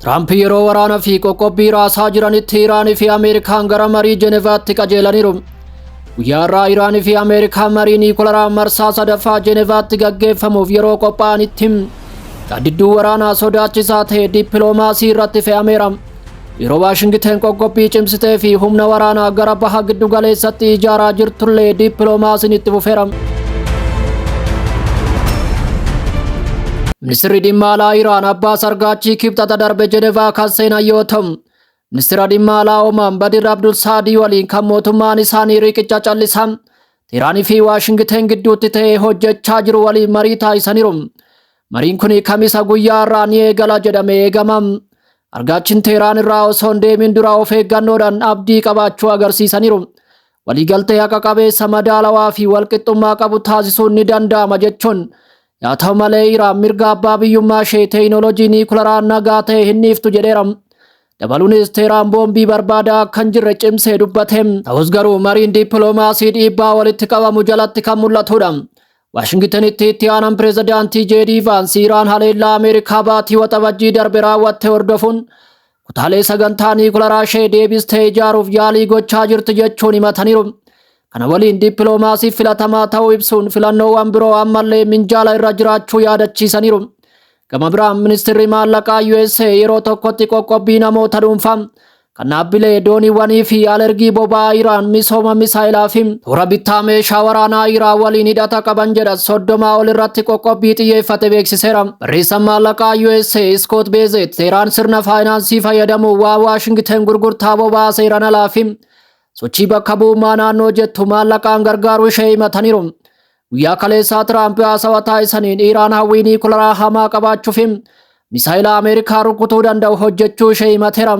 Tiraamp yeroo waraana fi qoqqobbii raasaa jiranitti Iraanii fi Ameerikaan gara marii Jenevaatti qajeelaniiru. Guyyaa har'aa Iraanii fi Ameerikaan marii niikularaa marsaa sadaffaa Jenevaatti gaggeeffamuuf yeroo qophaa'anitti gaaddidduu waraanaa sodaachisaa ta'e dippiloomaasii irratti fe'ameera. Yeroo Waashingiten qoqqobbii cimsitee fi humna waraanaa gara baha giddu galeessatti ijaaraa jirtullee dippiloomaasiin itti fufeera. Ministirri dhimma alaa Iraan Abbaas Argaachii kibxata darbe Jenevaa kan seenan yoo ta'u, ministira dhimma alaa Omaan Badir Abdul Saadii waliin kan mootummaan isaanii riqicha callisaa Teeraanii fi Waashingiten gidduutti ta'ee hojjechaa jiru waliin marii taasisaniiru. Mariin kun Kamisa guyyaa irraa ni eegala jedhamee eegama. Argaachiin Teeraan irraa osoo hin deemin dura of eeggannoodhaan abdii qabaachuu agarsiisaniiru. Waliigaltee haqa qabeessa, madaalawaa fi walqixxummaa qabu taasisuun ni danda'ama jechuun, yaa ta'u malee Iraan mirga abbaa biyyummaa ishee teekinooloojii niikularaa nagaa ta'e hin dhiiftu jedheera. Dabaluunis Teeraan boombii barbaadaa akka hin jirre cimsee dubbate. Ta'us garuu mariin dippiloomaasii dhiibbaa walitti qabamu jalatti kan mul'atudha. Waashingitenitti itti aanaan pireezidaantii JD Vaans Iraan haleellaa Ameerikaa baatii Waxabajjii darbe raawwatte hordofuun kutaalee sagantaa niikularaa ishee deebistee ijaaruuf yaalii gochaa jirti jechuun himataniiru. Kana waliin dippiloomaasiif filatamaa ta'uu ibsuun filannoowwan biroo ammallee minjaala irra jiraachuu yaadachiisaniiru. Gama biraan ministirri maallaqaa USA yeroo tokkotti qoqqobbii namoota dhuunfaa kan dhaabbilee dooniiwwanii fi alergii boba'aa Iraan, misooma misaayilaa fi toora bittaa meeshaa waraanaa Iraan waliin hidhata qaban jedha 30 ol irratti qoqqobbii xiyyeeffate beeksiseera. Barreessaan maallaqaa USA Scott Bessent Teeraan sirna faayinaansii fayyadamuun waa Waashingiten gurgurtaa boba'aa seeraan alaa fi sochii bakka bu'ummaa naannoo jettu maallaqaan gargaaruu ishee himataniiru. Guyyaa kaleessaa Tiraamp haasawa taasisaniin Iraan hawwii niikularaa hamaa qabaachuu fi misaayila Ameerikaa rukutuu danda'u hojjechuu ishee himateera.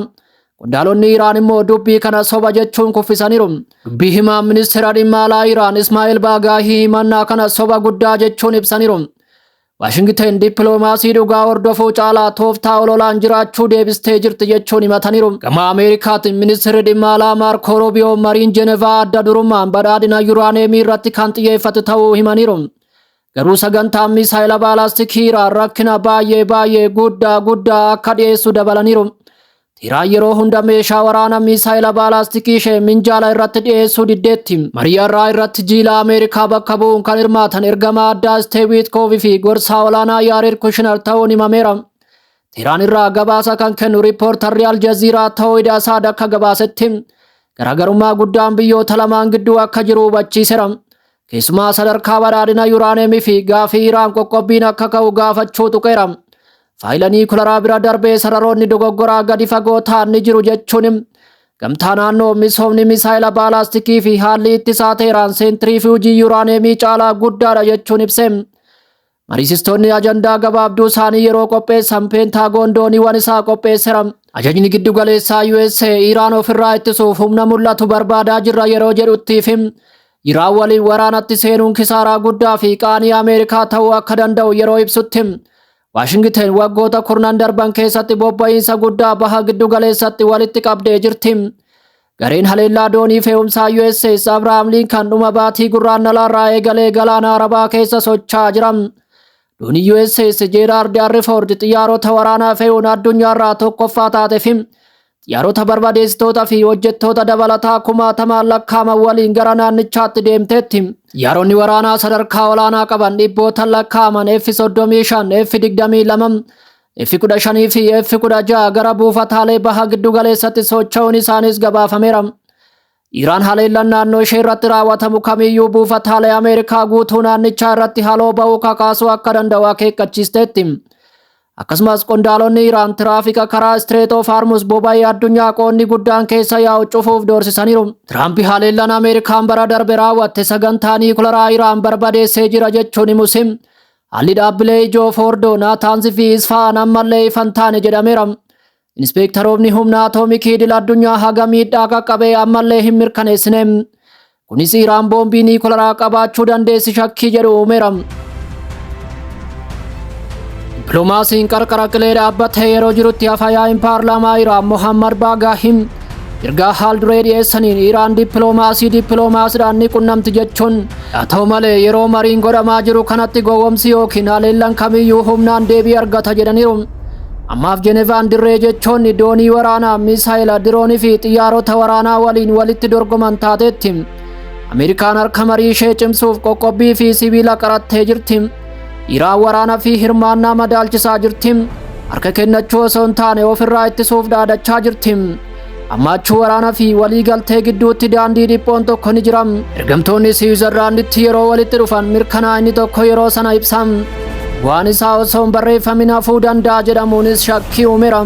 Qondaalonni Iraan immoo dubbii kana soba jechuun kuffisaniiru. Dubbii himaan ministeera dhimma alaa Iraan Ismaa'eel Baagaahii himannaa kana soba guddaa jechuun ibsaniiru. Waashingiten dippiloomaasii dhugaa hordofuu caalaa tooftaa ololaan jiraachuu deebistee jirti jechuun himataniiru. Gama Ameerikaatiin ministeerri dhimma alaa Maarkoo Ruubiyoo mariin Jenevaa adda durummaan badhaadhina yuraaneemii irratti kan xiyyeeffatu ta'uu himaniiru. Garuu sagantaan misaayila baalaastikii Iraan rakkina baay'ee baay'ee guddaa guddaa akka dhiyeessu dabalaniiru. Teeraan yeroo hunda meeshaa waraana misaayila baalaastikii ishee minjaala irratti dhiyeessuu diddeetti. Marii har'aa irratti jiila Ameerikaa bakka bu'uun kan hirmaatan ergamaa addaa Steev Wiitkoov fi gorsaa olaanaa Yaared Kushner ta'uun himameera. Teeraan irraa gabaasa kan kennu riippoortarri Aljaziiraa Tawhid Asaad akka gabaasetti garaagarummaa guddaan biyyoota lamaan gidduu akka jiru hubachiiseera. Keessumaa sadarkaa badhaadhina yuraaneemii fi gaafii Iraan qoqqobbiin akka ka'u gaafachuu tuqeera. Faayila niikularaa bira darbee sararoonni dogoggoraa gadi fagoo ta'an ni jiru jechuun, gamtaa naannoo, misoomni misaayila baalaastikii fi haalli ittisaa Teeraan seentiriifuujii yuraaneemii caalaa guddaadha jechuun ibse. Mariisistoonni ajandaa gabaabduu isaanii yeroo qopheessan Peentaagoon dooniiwwan isaa qopheesseera. Ajajni giddu galeessaa USA Iraan ofirraa ittisuuf humna mul'atu barbaadaa jirra yeroo jedhuttii fi Iraan waliin waraanatti seenuun kisaaraa guddaa fi qaanii Ameerikaa ta'uu akka danda'u yeroo ibsutti, Waashingiten waggoota kurnan darban keessatti bobba'iinsa guddaa baha giddu galeessatti walitti qabdee jirti. Gareen haleellaa doonii fe'umsaa USS Abraham Lincoln dhuma baatii Gurraannalaarraa eegalee galaana Arabaa keessa socho'aa jira. Doonii USS Gerald R. Ford xiyyaarota waraanaa fe'uun addunyaarraa tokkoffaa taate fi xiyyaarota barbadeessitoota fi hojjettoota dabalataa kumaatamaan lakkaa'aman waliin gara naannichaatti deemteetti. Xiyyaaronni waraanaa sadarkaa olaanaa qaban dhibbootaan lakkaa'aman F-35, F-22, F-15 fi F-16 gara buufataalee baha giddu galeessatti socho'uun isaaniis gabaafameera. Iraan haleellaan naannoo ishee irratti raawwatamu kamiyyuu buufataalee Ameerikaa guutuu naannichaa irratti haloo ba'uu kakaasuu akka danda'u akeekkachiisteetti. Akkasumas qondaalonni Iraan tiraafika karaa Strait of Hormuz boba'ee addunyaa qoonni guddaan keessa yaa'u cufuuf doorsisaniiru. Tiraamp haleellaan Ameerikaan bara darbe raawwatte sagantaa niikularaa Iraan barbadeessee jira jechuun himus, haalli dhaabbilee ijoo Foordoo, Naataanz fi Isfahan ammallee ifa hin taane jedhameera. Inspeektaroonni humna atoomikii idil addunyaa haga miidhaa qaqqabee ammallee hin mirkaneessine. Kunis Iraan boombii niikularaa qabaachuu dandeessi shakkii jedhu uumeera. Dippiloomaasiin qarqara qilee dhaabbatee yeroo jirutti afayaa'iin paarlaamaa Iraan Mohammad Baagaahim ergaa haal duree dhiyeessaniin Iraan dippiloomaasii dippiloomaasiidhaan ni qunnamti jechuun, haa ta'u malee yeroo mariin godhamaa jiru kanatti gowwomsi yookiin haleellaan kamiyyuu humnaan deebii argata jedhaniiru. Ammaaf Jenevaan dirree jechoonni doonii waraanaa, misaayila, diroonii fi xiyyaarota waraanaa waliin walitti dorgoman taateetti. Ameerikaan harka marii ishee cimsuuf qoqqobbii fi sibiila qarattee jirti. Iraan waraana fi hirmaannaa madaalchisaa jirti. Harka kennachuu osoo hin taane ofirraa ittisuuf dhaadachaa jirti. Ammaachuu waraana fi walii galtee gidduutti daandii dhiphoon tokko ni jira. Ergamtoonni Siwiizerlaanditti yeroo walitti dhufan mirkanaa inni tokko yeroo sana ibsa. Bu'aan isaa osoo hin barreeffamin hafuu danda'a jedhamuunis shakkii uumeera.